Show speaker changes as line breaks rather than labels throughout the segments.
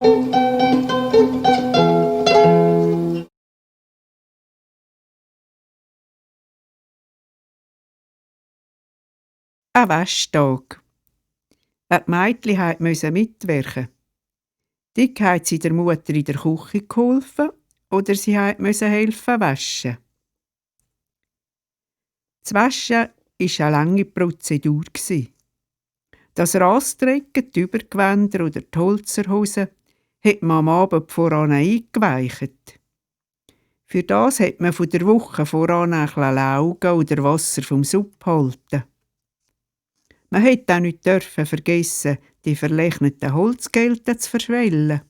Ein Waschtag. Die Mädchen mussten mitwerken. Die hat sie der Mutter in der Küche geholfen oder sie musste helfen waschen. Das Waschen war eine lange Prozedur. Das Rastrecken, die Übergewänder oder die Holzerhosen hat man am Abend voran eingeweicht. Für das hat man von der Woche voran ein bisschen Laugen oder Wasser vom Sub gehalten. Man durfte auch nicht vergessen, die verlechneten Holzgelten zu verschwellen.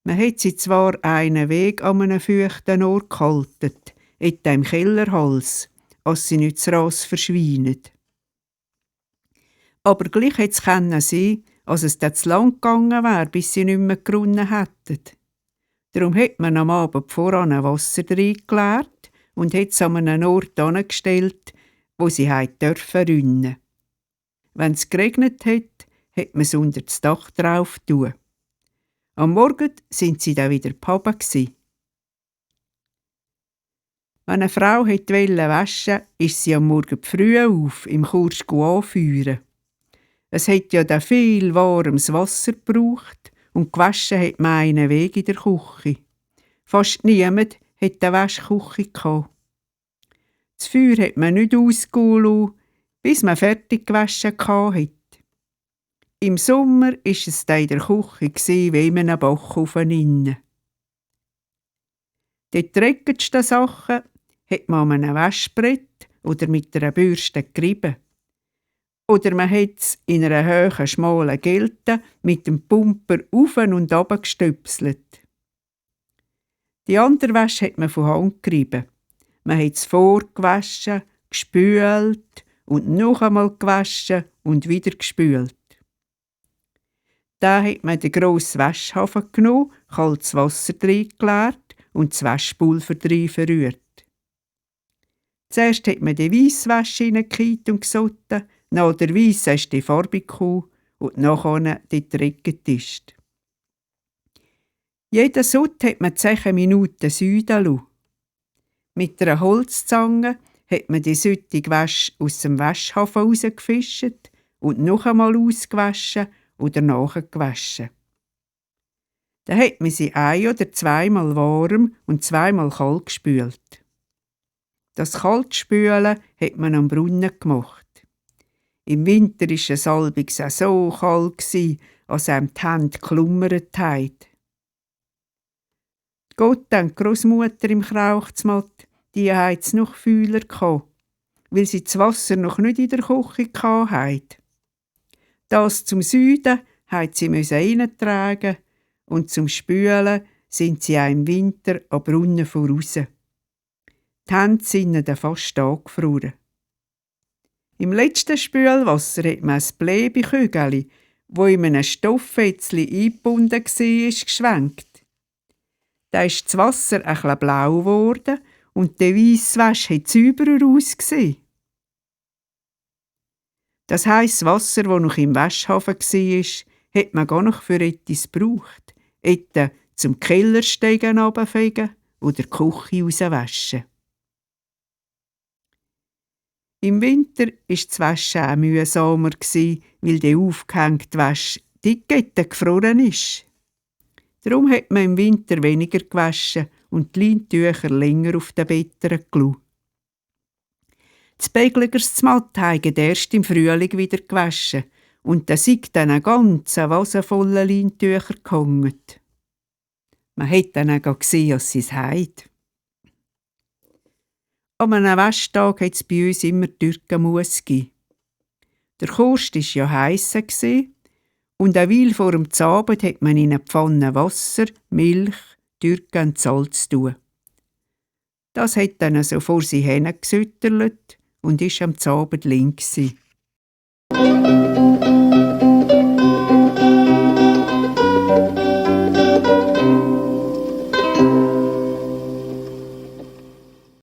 Man hat sie zwar einen Weg an einem feuchten Ort gehalten, etwa im Kellerhals, als sie nicht zu Ras verschweinen. Aber gleich hätte es sein, als es dann zu lang gegangen wäre, bis sie nicht mehr gerunnen hätten. Darum hat man am Abend voran Wasser reingeleert und hat es an einen Ort angestellt, wo sie dürfen rinnen. Wenn es geregnet hat, hat man es unter das Dach drauf tun. Am Morgen sind sie dann wieder Papa gsi. Wenn eine Frau wollte waschen, ist sie am Morgen früh auf, im Kursch anfeuern. Es hat ja da viel warmes Wasser gebraucht und gewaschen hat man einen Weg in der Küche. Fast niemand hat eine Waschküche gehabt. Das Feuer hat man nicht ausgehen lassen, bis man fertig gewaschen hatte. Im Sommer war es dann in der Küche wie in einem Backofen innen. Die dreckigsten Sachen hat man an einem Waschbrett oder mit einer Bürste gerieben. Oder man hat es in einer hohen, schmalen Gelte mit dem Pumper auf und runter gestöpselt. Die andere Wäsche hat man von Hand gerieben. Man hat es vorgewaschen, gespült und noch einmal gewaschen und wieder gespült. Dann hat man den grossen Waschhafen genommen, kaltes Wasser reingeleert und das Waschpulver rein verrührt. Zuerst hat man die Weisswäsche hineingekippt und gesotten, nach der Weiss hast du die Farbe gekommen und nachher die Dreckgetist. Jeden Sud hat man 10 Minuten säuden lassen. Mit einer Holzzange hat man die süttige Wäsche aus dem Waschhafen rausgefischt und noch einmal ausgewaschen oder nachgewaschen. Dann hat man sie 1- oder zweimal warm und zweimal kalt gespült. Das Kaltspülen hat man am Brunnen gemacht. Im Winter war es allerdings auch so kalt, als einem die Hände geklummert haben. Gott und die Großmutter im Krauchzmatt, die hatten es noch kühler gehabt, weil sie das Wasser noch nicht in der Küche hatten. Das zum Süden mussten sie reintragen und zum Spülen sind sie auch im Winter am Brunnen voraus. Die Hände sind dann fast angefroren. Im letzten Spülwasser hat man ein Blebekügeli, das in einem Stofffätzchen eingebunden war, geschwenkt. Da ist das Wasser ein bisschen blau geworden und die weisse Wäsche hat sauberer ausgesehen. Das heisse Wasser, das noch im Waschhafen war, hat man gar noch für etwas gebraucht. Etwa zum Kellerstegen runterfegen oder die Küche rauswaschen. Im Winter war das Waschen auch mühsamer, weil die aufgehängte Wäsche dick gefroren ist. Darum hat man im Winter weniger gewaschen und die Leintücher länger auf den Betten gelassen. Das Begligers Zmatt haben erst im Frühling wieder gewaschen und da sind dann eine ganze Vase voller Leintücher gehangen. Man hat dann auch gesehen, dass sie es haben. An einem Waschtag hat es bei uns immer Türkenmus gegeben. Der Kost war ja heiss und eine Weile vor dem Abend hat man in eine Pfanne Wasser, Milch, Türken und Salz tun. Das hat dann so vor sie hin gesüttelt und ist am Abend links.